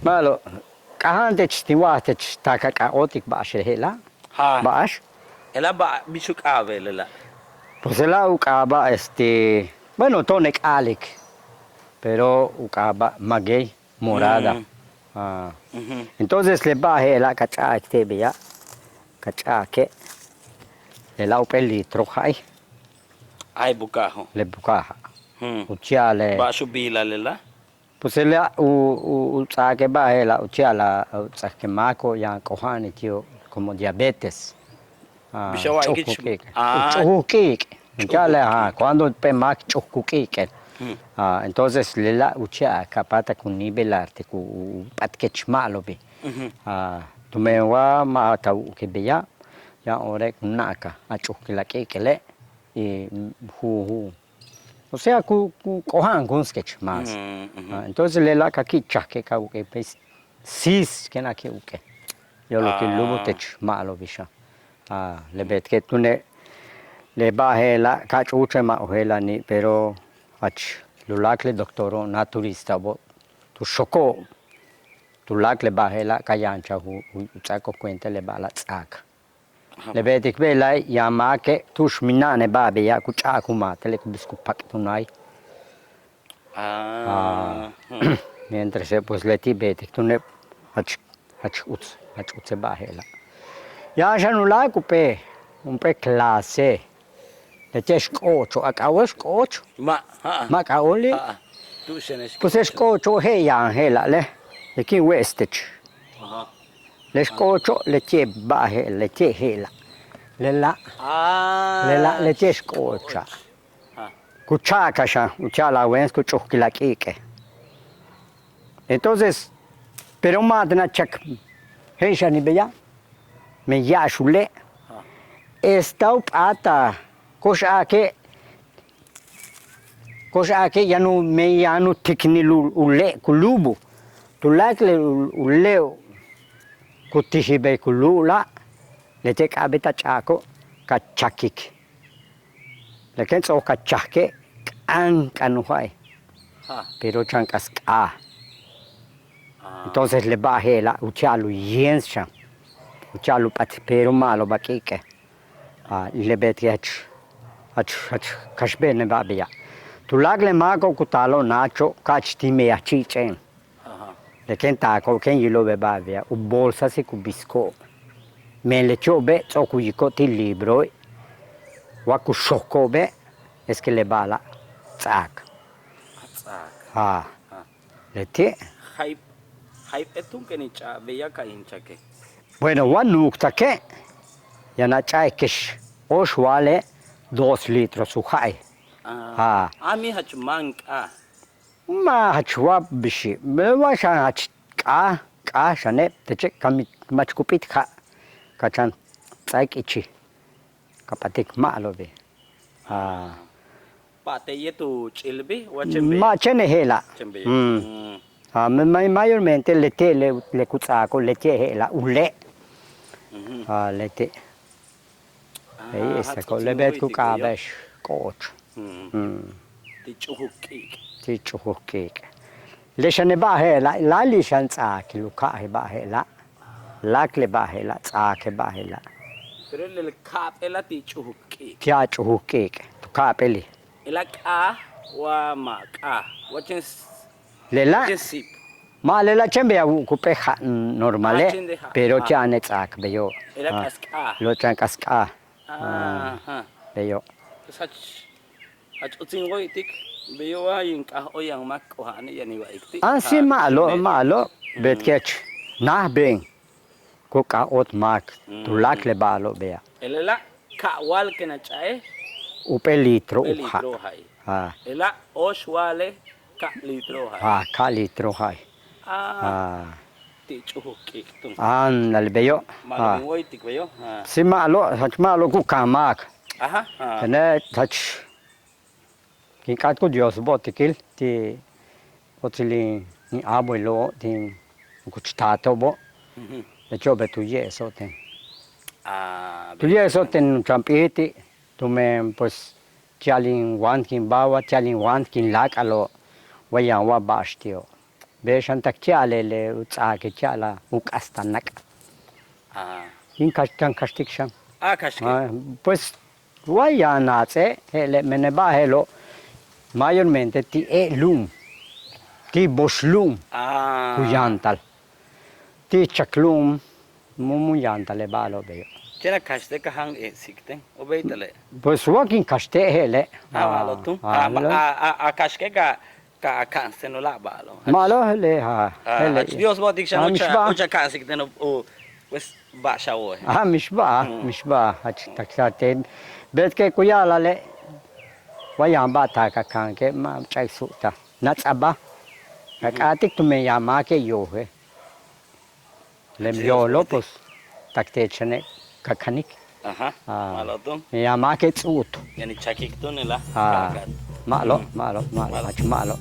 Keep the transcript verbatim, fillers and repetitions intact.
Ma'alob, k'aja'an teech tin wa'aj teech taak a k'ajóoltik ba'ax le je'ela'. Ba'ax. Je'ela' ba'ax, bix u k'aaba'e' lela'? Pues je'ela' u k'aaba', este, bueno, to'one' k'a'alik, pero u k'aaba' maguey morada. Entonces le ba'ax je'ela' ka ch'a'ik te' beya', ka ch'a'ake', lela' jump'éel litro ja'i. Ay bukajo'. Le bukaja'. Uti'al le. Ba'ax u biilal lela'? Pues je'ela' u, u, u ts'aake' ba'ax je'ela' uti'al a, u ts'aake' máako'ob yaan k'oja'anil ti'ob como diabetes. Bix a wa'ayiche. U ch'ujuj k'iik'. U ch'ujuj k'iik'. Uti'al le, cuando jump'éel máak ch'ujuj ku k'iik'el. Entonces lela' uti'al ka p'áatak u nivelarte' ku, u p'atkech ma'alobi'. Tumen wa ma' ta wu'ukil beya', yaan hora ku na'akal a ch'ujukil a k'iik'ele' y ju, ju O sea, ku, ku k'oja'ankunstkech más. Entonces lela' ka ki'ichajke' ka wu'uke' pues, síis ken a ki' wu'uke'. Yo'olok in lúubul teech ma'alobi' xan. Le beetike' túune', le ba'ax je'ela' ka ch'úuchul ma' u je'ela'ani', pero jach tuláakal le doctoro'ob, naturalistao'obo', tu xoko'ob, tuláakal le ba'ax je'ela' ka yanchaj u, u ts'áako'ob cuenta le ba'ala' ts'aak. Le beetik bejla'e' yaan máake' tu'ux mina'an le ba'al beya' ku ch'a'ak u maatale' ku bis ku pak' tu náay. Mientras pues leti' beetik túune' jach, jach uts, jach uts le ba'al je'ela'. Yaan xan uláak' jump'éel, jump'éel clase. Leti'e' x k'o'ocho', a k'ajóol x k'o'ocho'. Ma', ma' k'ajóoli'. Pues x k'o'ocho' je' yaan je'ela' le, le kin we'es teech. Le x k'o'ocho' leti'e' ba'al je'ela', leti'e' je'ela'. Lela', lela' leti'e' x k'o'ocha'. Ku cha'akal xan uti'al a we'ens ku ch'ujukil a k'iik'e'. Entonces, pero ma' táan a chak je'en xani' beya', men ya'ax u le'. Esta u p'áatal ko'ox a'ake', ko'ox a'ake' yaan u, men yaan u tiknil u le' ku lúubul. Tuláakal u le'o' ku tijil bey ku lúubula', leti'e' k'a'abéet a ch'a'ako' ka chakik. Le kéen ts'o'ok ka chajke' k'áan k'aan u ja'i. Pero chan k'aas k'áaj. Entonces le ba'al je'ela' uti'al u yéems xan, uti'al u p'áat pero ma'alob a k'iik'e'. Le beetike' jach, jach, jach kaxbe'en le ba'al beya'. Tuláakal le máako'ob ku taalo'ob náacho' ka'ach ti' meyaj chi'ich'éen. Le kéen taako'ob kéen yilo'ob le ba'al beya' u bolsasik u bisiko'ob. Men leti'obe' ts'o'ok u yiko'ob ti' libroe'. Wa ku xojko'obe' es que le ba'ala' ts'aak. Ts'aak. Leti'. Jayp'éel túun kéen in ch'a'abeya' ka in chake'. Bueno, wa nuuktake' yaan a ch'a'ike'ex óox wa'ale' dos litros u ja'i. A mi jach máan k'áaj. Ma' jach wa bixi', wa xan jach k'áaj, k'áaj xane' teche' ka mach ku p'íit ja', ka chan ts'áaik ichil, ka p'atik ma'alobi'. Pa'atey yéet u ch'ilbil wa chéen beya'. Ma' chéen je'ela'. Mayormente leti'e' le ku ts'aako' leti'e' je'ela' u le'. Leti'. Ey, esta ko' le beet ku k'aaba'ex k'o'och. Ti' ch'ujuk k'iik'. Ti' ch'ujuk k'iik'. Le xane' ba'al je'ela' láayli' xan ts'aakil u ka'aj le ba'al je'ela'. Láak le ba'al je'ela' ts'aak le ba'al je'ela'. Pero le ka'ap'éela' ti' ch'ujuk k'iik'. Ti' a ch'ujuk k'iik'. Tu ka'ap'éeli'. Je'ela' k'áaj wa ma' k'áaj wa chéen. Lela'. Ma' lela' chéen beya' wu'uk jump'éel ja' normale', pero chéen ts'aak beyo'. Lo' chan k'aas k'áaj. Beyo'. Jach uts in wa'aytik beyo' wa in k'aj óol yaan máak k'oja'ane' yaan in wa'ayik ti'. An si ma'alob, ma'alob. Beetike' jach naj be'en. Ku k'aj óot máak tuláakal le ba'alo'ob beya'. Lela' ka' wa'al kéen a ch'a'e'. Jump'éel litro u ja'. Lela' óox wa'ale' ka' litro ja'i. Ka' litro ja'i. Ti' ch'ujuk k'iik' túun. Ándale beyo'. Ma'alob in wa'aytik beyo'. Si ma'alob, jach ma'alob ku kaaj máak. Tene' jach kin k'áat ku Dios bo'otikil ti' utsil in abuelo'ob tin Ku taato'obo'. Le'echo' bey tu ye'eso'ob ten. Tu ye'eso'ob ten u chan p'íiti' tumen pues ti'al in wáantik in báawa', ti'al in wáantik in láak'alo', wa yaan wa ba'ax ti'o'. Bey xan tak ti'ale' le u ts'aake' ti'ala' u k'astal náak'. Kin kaxt, kan kaxtik xan. Pues wa yaan naats'e' je'ele' mene' ba'al je'elo', mayormente ti' e' lu'um, ti' box lu'um ku yantal. Ti' chak lu'um mu' mu' yantal le ba'alo' beyo'. Ken a kaxte' ka jan e'esik ten o béeytale'. Pues wa kin kaxte' je'ele'. Ma'alob túun. A kaxke' ka ka ka'ans ten u láak' ba'alo'. Ma'alob je'ele'. Je'ele'. Dios bo'otik xan u cha' ka'ansik ten u pues ba'ax a wojel. Mix ba'al, mix ba'al jach tak sa'aten. Beetike' ku ya'ala'ale' wa yaan ba'al taak a kaanke' ma' ch'a'ik su'utal. Nats'abaj. Ka k'áatik tumen yaan máake' yoje'. Le yoolo' pues tak teech xane' ka kanik. Ma'alob túun. Yaan máake' ts'u'ut. Yaan in chakik túunela'. Ma'alob, ma'alob, ma'alob, jach ma'alob.